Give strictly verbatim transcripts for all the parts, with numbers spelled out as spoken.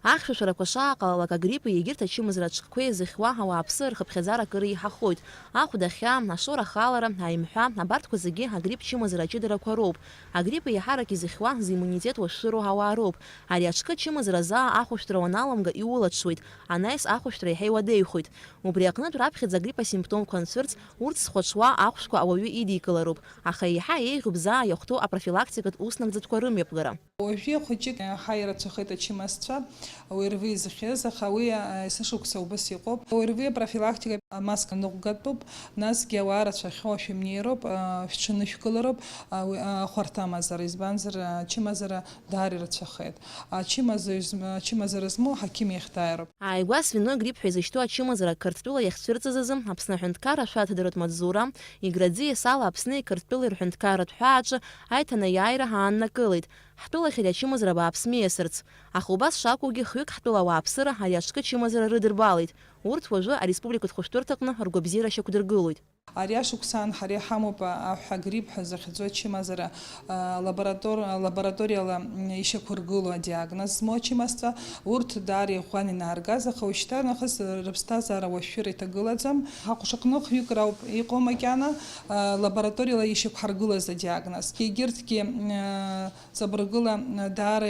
Ахьшәашәарақәа шааҟалалак, агриппи егьырҭ ачымазара аҿкқәеи зыхьуа ауааԥсыра рхыԥхьаӡара акыр еиҳахоит. Ахәда ахьаа, ашоура ахалара, аимҳәа, абарҭқәа зегьы агрипп чымазара аҷыдарақәа роуп. Агрипп еиҳарак изыхьуа, зиммунитет уашәшәыроу ауаа роуп. Ари аҿкы ачымазара заа ахәышәтәра уаналамга иулаҽуеит, анаҩс ахәышәтәра еиҳа иуадаҩхоит. Убри аҟнытә раԥхьаӡа агрипп асимптомқәа анцәырҵ, урҭ зхәаҽуа ахәшәқәа ауаҩы идикылароуп, аха еиҳа еиӷьуп заа иахәҭоу апрофилактикатә уснагӡатәқәа рымҩаԥгара. Уажәы хәыҷык иаҳа ирацәахеит ачымазцәа, ОРВИ изыхьыз, аха уи, а, есышықәса убас иҟоуп. ОРВИ апрофилактика амаска ныҟәгатәуп, насгьы ауаа рацәахьоу шәымнеироуп, а, шәҽынышәкылароуп, а, уи, а, ахәарҭамазара, избанзар, а, ачымазара даара ирацәахеит. Ачымазаҩ зм-, ачымазара змоу аҳақьым иахь дааироуп. Ааигәа свиной грипп ҳәа изышьҭоу ачымазара Қырҭтәыла иахьцәырҵыз азы Аԥсны аҳәынҭқарра ашәаҭадаратә маҵзура, Иградзиа Сала Аԥсни Қырҭтәылеи рҳәынҭқарратә ҳәааҿы аиҭанаиааира ҳааннакылеит, ҳтәылахь ари ачымазара бааԥс миасырц. Аха убас шакәугьы, хҩык ҳтәыла ауааԥсыра ари аҿкы чымазара рыдырбалеит. Урҭ уажәы ареспубликатә хәышәтәырҭаҟны ргәабзиара шьақәдыргылоит. Ари ашықәсан ҳара иҳамоуп аҳәа грипп ҳәа захьӡу ачымазара, а, лаборатор-, лабораториала, м, ишьақәыргылоу адиагноз змоу ачымазцәа. Урҭ даара иӷәӷәан инааргаз, аха уажәшьҭа нахыс рыԥсҭазаара уашәшәыра иҭагылаӡам. Ҳаҟәшаҟны хҩык рауп иҟоу макьана, а, лабораториала ишьақәҳаргылаз адиагноз. Егьырҭгьы, м, а, Ҵабыргыла, даара,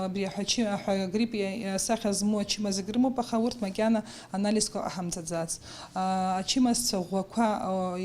абри аҳәачы-, аҳәа агрипп иа-, асахьа змоу ачымазак рымоуп, аха урҭ макьана анализқәа ҟаҳамҵаӡац. Ачымазцәа ӷәӷәақәа,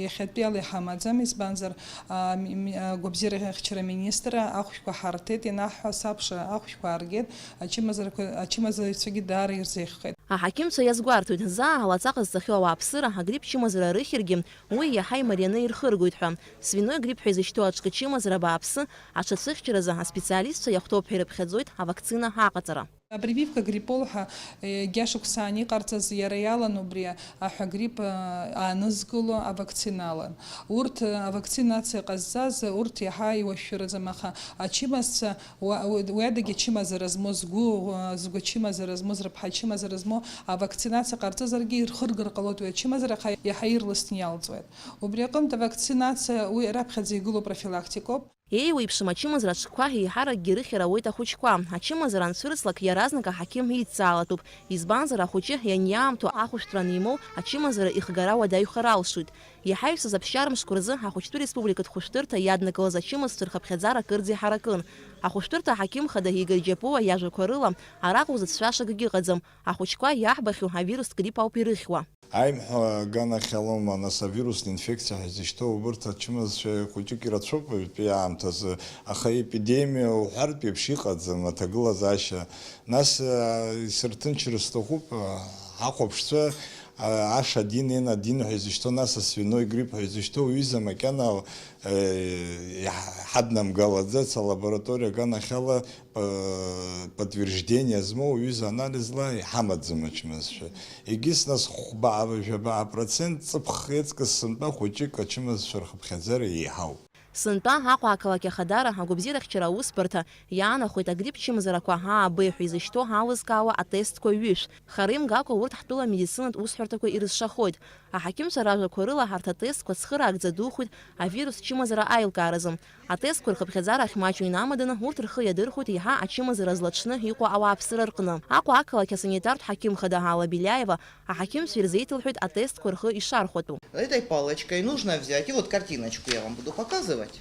иахьатәиала иҳамаӡам, избанзар, ами-, ми-, агәабзиара ахьчара аминистр ахәшәқәа ҳарҭеит, ианаҳҳәа сабша ахәшәқәа ааргеит, ачымазарақәа, ачымазаҩцәагьы даара ирзеиӷьхеит. Аҳақьымцәа иазгәарҭоит, заа алаҵа ҟазҵахьоу ауааԥсыра агрипп чымазара рыхьыргьы, уи иаҳа имарианы ирхыргоит ҳәа. Свиной грипп ҳәа изышьҭоу аҿкы чымазара бааԥсы аҽацәыхьчаразы аспециалистцәа иахәҭоуп ҳәа ирыԥхьаӡоит авакцина аҟаҵара. Прививка гриппол ҳәа, егьа шықәсаан иҟарҵаз иара иалан убри аҳәа грипп, а, аанызкыло авакцина алан. Урҭ, а, авакцинациа ҟазҵаз урҭ иаҳа иуашәшәыраӡам, аха ачымазцәа Уа-, уи, уи адагьы ачымазара змоу, згәы, згәы ачымазара змоу, зрыԥҳа ачымазара змоу, авакцинациа ҟарҵозаргьы ирхыргар ҟалоит уи ачымазара, аха иаҳа ирласны иалҵуеит. Убри аҟынтә авакцинациа уи раԥхьаӡа игылоу профилактикоуп. Еиуеиԥшым ачымазара аҽқәа еиҳаракгьы рыхьыр ауеит ахәыҷқәа. Ачымазара анцәырҵлак, иаразнак аҳақьым идҵаалатәуп, избанзар, ахәыҷы ианиаамҭоу ахәышәтәра анимоу, ачымазара ихгара уадаҩхар алшоит. Иҳаҩсыз аԥсшьара мшқәа рзы ахәыҷтәы республикатә хәышәтәырҭа иаднакылаз ачымазцәа рхыԥхьаӡара кырӡа иҳаракын. Ахәышәтәырҭа аҳақьым хада Игорь Џьапуа иажәақәа рыла, араҟа узыцәшәашакгьы ыҟаӡам, ахәыҷқәа иаҳбахьоу авирустә грипп ауп ирыхьуа. Аимҳәа аганахьалоума, нас, авирустә инфекциа ҳәа изышьҭоу убырҭ ачымазцәа хәыҷык ирацәоуп ҩтәи аамҭазы, аха аепидемиа уҳәартә еиԥш иҟаӡам аҭагылазаашьа. Нас, а, исырҭынчыр сҭахуп, а, ҳахәаԥшцәа, а, Аш один, Н один ҳәа изышьҭоу, нас асвиной грипп ҳәа изышьҭоу, ҩыза макьана, э, иаҳ-, ҳаднамгалаӡац, алабораториа аганахьала, э, подтверждение змоу ҩыза анализла иҳамаӡам ачымазцәа. Егьыс нас хәбаа-жәабаа процент ҵыԥх еиҵкыс сынтәа хәыҷык ачымазцәа рхыԥхьаӡара еиҳауп. Сынтәа Аҟәа ақалақь ахадара агәабзиарахьчара аусбарҭа иаанахәеит агрипп чымазарақәа А Б ҳәа изышьҭоу алызкаауа атестқәа ҩышә. Хара имгакәа урҭ ҳтәыла амедицинатә усҳәарҭақәа ирызшахоит. Аҳақьымцәа ражәақәа рыла, ҳарҭ атестқәа цхыраагӡа духоит авирус чымазара аилкааразы. Атестқәа рхыԥхьаӡара ахьмаҷу инамаданы, урҭ рхы иадырхәоит еиҳа ачымазара злаҽны иҟоу ауааԥсыра рҟны. Аҟәа ақалақь асанитартә ҳақьым хада Ҳала Беляева аҳақьымцәа ирзеиҭалҳәеит атестқәа рхы ишархәатәу. Этой палочкой нужно взять, и вот картиночку я вам буду показывать,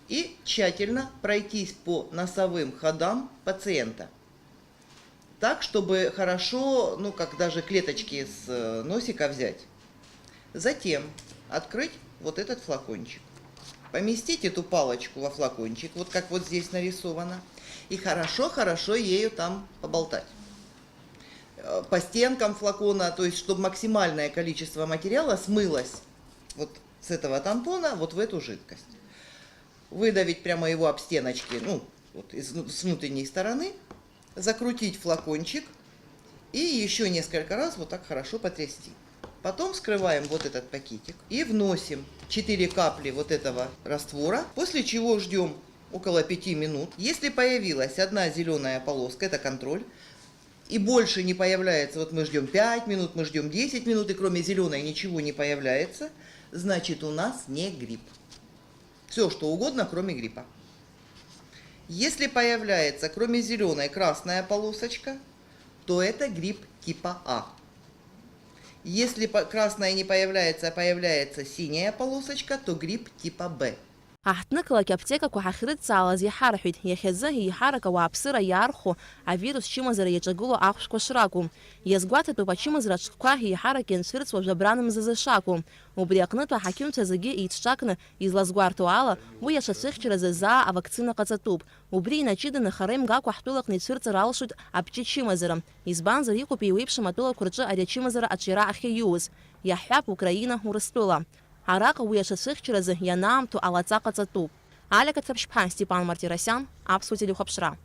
и тщательно пройтись по носовым ходам пациента. Так, чтобы хорошо, ну, как даже клеточки с, э, носика взять. Затем открыть вот этот флакончик. Поместить эту палочку во флакончик, вот как вот здесь нарисовано, и хорошо-хорошо ею там поболтать. Э, по стенкам флакона, то есть, чтобы максимальное количество материала смылось вот с этого тампона вот в эту жидкость. Выдавить прямо его об стеночки, ну, вот из вну-, с внутренней стороны, закрутить флакончик и ещё несколько раз вот так хорошо потрясти. Потом вскрываем вот этот пакетик и вносим четыре капли вот этого раствора, после чего ждём около пяти минут. Если появилась одна зелёная полоска, это контроль, и больше не появляется, вот мы ждём пять минут, мы ждём десять минут, и кроме зелёной ничего не появляется, значит, у нас не грипп. Всё, что угодно, кроме гриппа. Если появляется, кроме зелёной, красная полосочка, То это грипп типа А. Если по- красная не появляется, а появляется синяя полосочка, то грипп типа Б. Аҳҭнықалақь аԥҭекақәа ҳахьрыдҵаалаз иҳарҳәеит, иахьазы еиҳарак ауааԥсыра иаархәо авирус чымазара иаҿагылоу ахәшәқәа шракәу. Иазгәаҭатәуп ачымазара аҽкқәа еиҳарак ианцәырҵуа жәабран мзазы шакәу. Убри аҟнытә аҳақьымцәа зегьы еицҿакны излазгәарҭо ала, уи ашацәыхьчаразы заа авакцина ҟаҵатәуп. Убри инаҷыданы хара имгакәа ҳтәылаҟны ицәырҵыр алшоит абҷы чымазара. Избанзар, иҟоуп еиуеиԥшым атәылақәа рҿы ари ачымазара аҿиара ахьаиуз. Иаҳҳәап, Украина, Урыстәыла. Араҟа уи ашацәыхьчаразы ианаамҭоу алаҵа ҟаҵатәуп. Алиа Каҭраԥшьԥҳа, Степан Мартиросиан, Аԥсуа телехәаԥшра.